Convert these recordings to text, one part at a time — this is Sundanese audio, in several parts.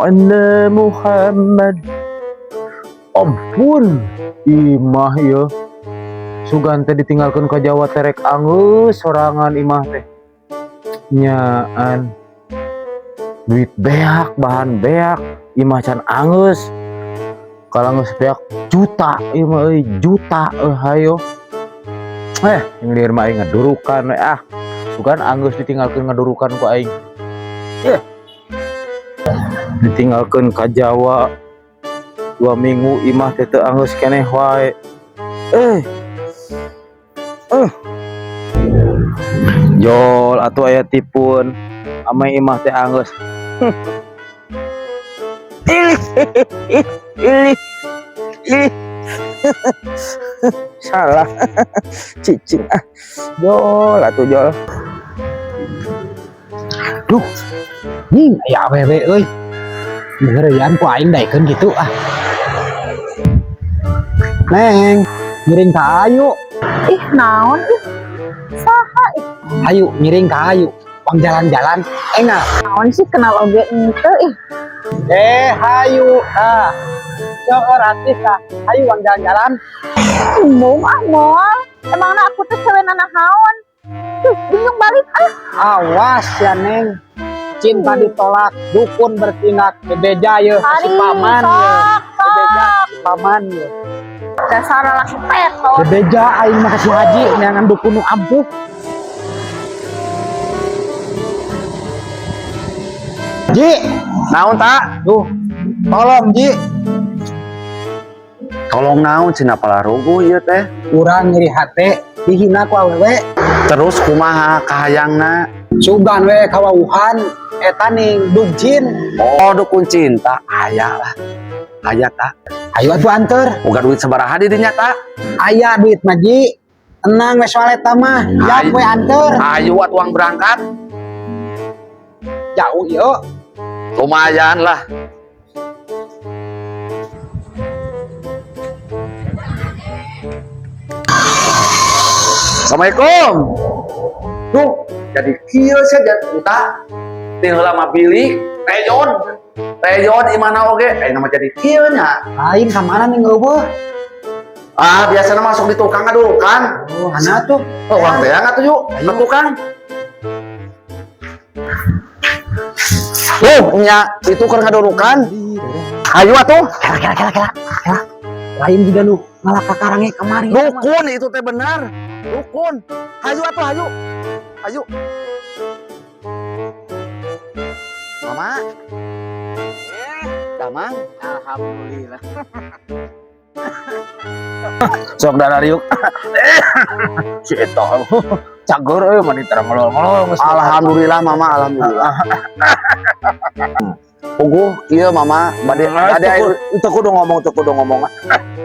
Anna Muhammad. Ampun, imah ieu. Sugan teh ditinggalkeun ka Jawa, terek anggeus sorangan imah teh. Nyaan. Duit beak, bahan beak, imah can anggeus. Kalau geus beak juta ieu mah euy, juta euy hayo. Eh, lieur mah aing ngadurukan we ah. Sugan anggeus ditinggalkeun ngadurukan ku aing. Eh. Ditinggalkeun ka Jawa 2 minggu, imah teh teu anggeus keneh wae. Eh. Eh. Jol atuh aya tipun ameh imah teh anggeus. Ih, ih, ih, ih. Salah. Cicing ah. Jol atuh jol. Duh. Ning aya awewe euy. Heureuyan ku aing daekeun kitu ah. Neng, ngiring ka ayu. Ih, naon ih? Saha ih? Ayu, ngiring ka ayu. Pang jalan-jalan. Enggak. Naon sih, kenal oge ente ih. Eh, hayu. Ah. Seueur artis ah. Hayu pang jalan-jalan. Embung ah, moal. Emangna aku teh cewek naon? Tuh, bingung balik ah. Awas ya, Neng. Cinta ditolak, dukun bertindak, bebeja ye, si Ari, paman ye. Sok, Bebeja sok. si paman ye. Dasar laki petot. Bebeja aing mah ka si Haji neangan dukun nu ampuh. Ji, Naon tak? Duh, tolong, Ji. Tolong naon, cenah palaruguh ieu teh? Urang nyeri hate dihina ku awewe. Terus kumaha kahayangna? Sugan we kawauhan eta ning dukjin. Oh, dukun cinta aya lah. Aya tak? Ayo atuh anter. Boga duit sabaraha di dinya tak? Aya duit mah, Ji. Tenang we soal eta mah. Jap we anter. Ayo atuh urang berangkat. Jauh ieu. Lumayan lah. Assalamualaikum. Duh, jadi kieu saja entah. Ti heula mah bilik, reyon. Reyon imana oge, ayeuna mah jadi kieu nya. Lain ka mana nih eueuh? Ah, biasanya masuk di tukang ngadurukan. Oh, mana tuh? Oh, urang teh atuh yuk, ke tukang. Tuh, nya itu keur ngadurukan. Ayo atuh. Kela kela kela kela. Kela. Lain juga nu ngalah kakarange kamari. Dukun itu teh benar. Dukun. Hayu atuh, hayu. Hayu. Mama. Eh, damang. Alhamdulillah. Sok darariuk. Si eta cager euy, mani tara ngelol-ngelol geus. Alhamdulillah, Mama, alhamdulillah. Puguh kieu, Mama, bade bade Itu kudu ngomong, itu kudu ngomong.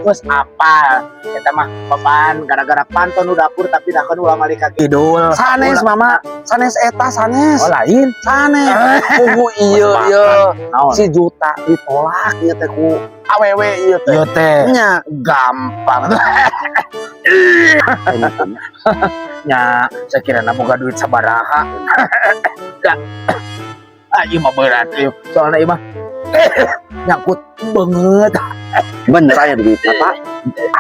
Geus apal. Eta mah papan gara-gara panton nu dapur, tapi dah kan ulah malik ka kidul. Sanes, Mama, sanes eta sanes. Oh, lain. Sanes. Puguh ieu ieu Naon? Si Juta ditolak ieu teh ku awewe ieu teh. Ieu teh Nya. Gampang. Nya, sakirana boga duit sabaraha. Da. Ah, ieu mah berat ieu. Soalna ieu mah nyangkut banget. Bener aya duit apa?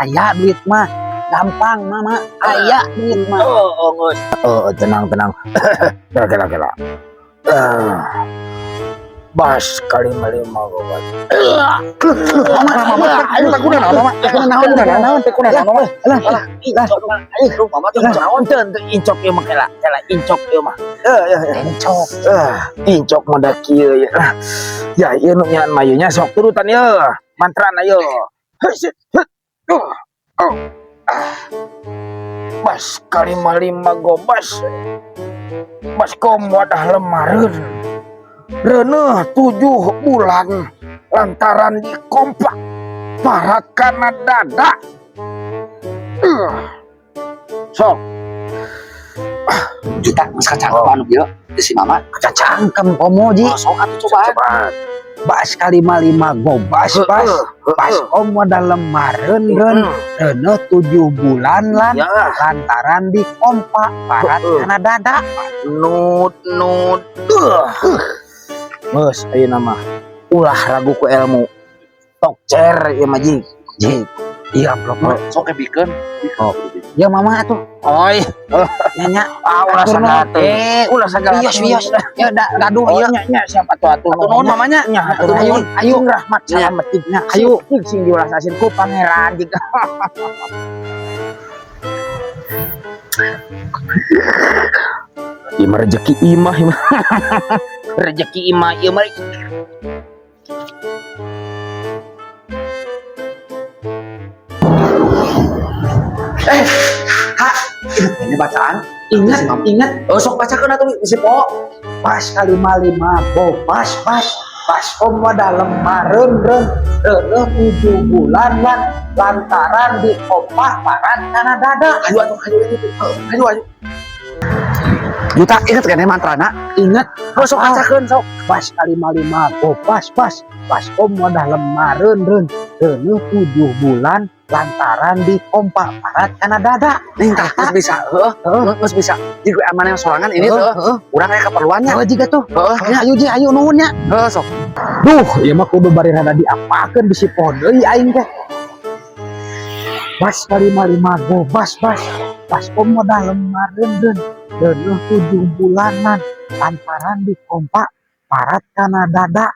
Aya duit mah. Gampang, Mama. Aya duit mah. Oh, geus. Oh, tenang, tenang. Kela, kela, kela. Eh, bas kali lima gobat. Mama, Mama, teh kunaon, Mama? Teh kunaon, naon, teh kunaon, Mama? Lah, lah, incok mah. Mama tuh naon teu teu incok ieu mah, kela, kela incok ieu mah. Incok. Eh, incok mah da kieu ya. Ya, ieu nu nyaan mayunya sok turutan ieu. Mantrana ieu. Heuh, heuh. Oh. Ah. Bas kalima lima gobas. Baskom wadah lemareun. Reuneuh 7 bulan lantaran dikompak parat kana dada. Sok. Juta geus kacangkem anu ieu si Mama. Cangkem komo, Ji. Oh, sok atuh cobaan. Cobaan. Bas kalima lima gobas bas. Baskom wadah lemareun reun. Reuneuh 7 bulan lan lantaran dikompak parat kana dada. Nut nut. Geus ayeuna mah. Ulah ragu ku ilmu. Tokcer ieu mah, jig. Jig. Iya, amplop mah. Sok bikeun. Oh. Ya mama atuh. Oi, Nya. ah, ulah Atur sagala nuhun. teh. Ulah sagala. Wios wios. Ya da gaduh Oh, ieu. nya nya siapa tuh atuh? Atuh nuhun mamanya. Nya, Atur atur nuhun. nuhun. Ayo rahmat salamet nya. Ayo. Jig sing diulas asin ku pangeran jig. Ieu mah rezeki imah ieu mah. Rezeki imah ieu mah. Eh, ha, ini bacaan. Ingat, ingat. Oh, sok bacakeun atuh bisi po. Pas kalima lima go pas pas pas om dalem maren ren reuneuh 7 bulan lan lantaran dikompah parat kana dada. Ayo atuh, ayo ayo. Ayo ayo. Juta inget kan ya mantrana? Ingat. Oh, sok bacakeun sok. Pas kalima lima go pas pas pas om dalem maren ren reuneuh 7 bulan lantaran dikompah parat kana dada. Nih tah geus bisa, heeh. Heeh. Geus bisa. Jadi aman yang sorangan ini tuh. Heeh. Urang aya keperluannya. Heeh, jiga tuh. Heeh, Ya, ayo ji, ayo nuhun nya. heeh sok. Duh, ieu mah kudu bari rada diapakeun bisi poho deui aing teh. Bas kalima lima go bas bas bas om modal lemaren den deuneuh 7 bulanan lantaran dikompak parat kana dada.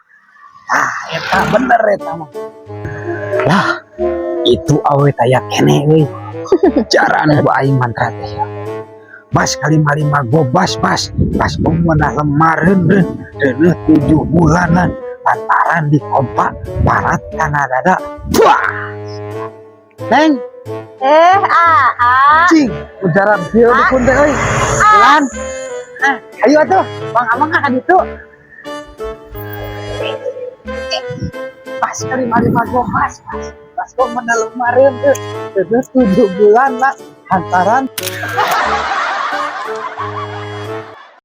Ah, eta bener eta mah. Lah, itu awe taya kene euy. Jaran ku aing mantra teh ya. Bas kalima lima go bas bas bas om modal lemaren den deuneuh 7 bulanan lantaran dikompak parat kana dada. Wah! Neng, Eh, ah, ah. cing, ujaran kieu dukun teh euy. Lan. Ah, ayo atuh, Bang Amang ka ditu. Pas kalima lima go pas pas. Pas kok mendalam maren tuh. 7 bulan lah lantaran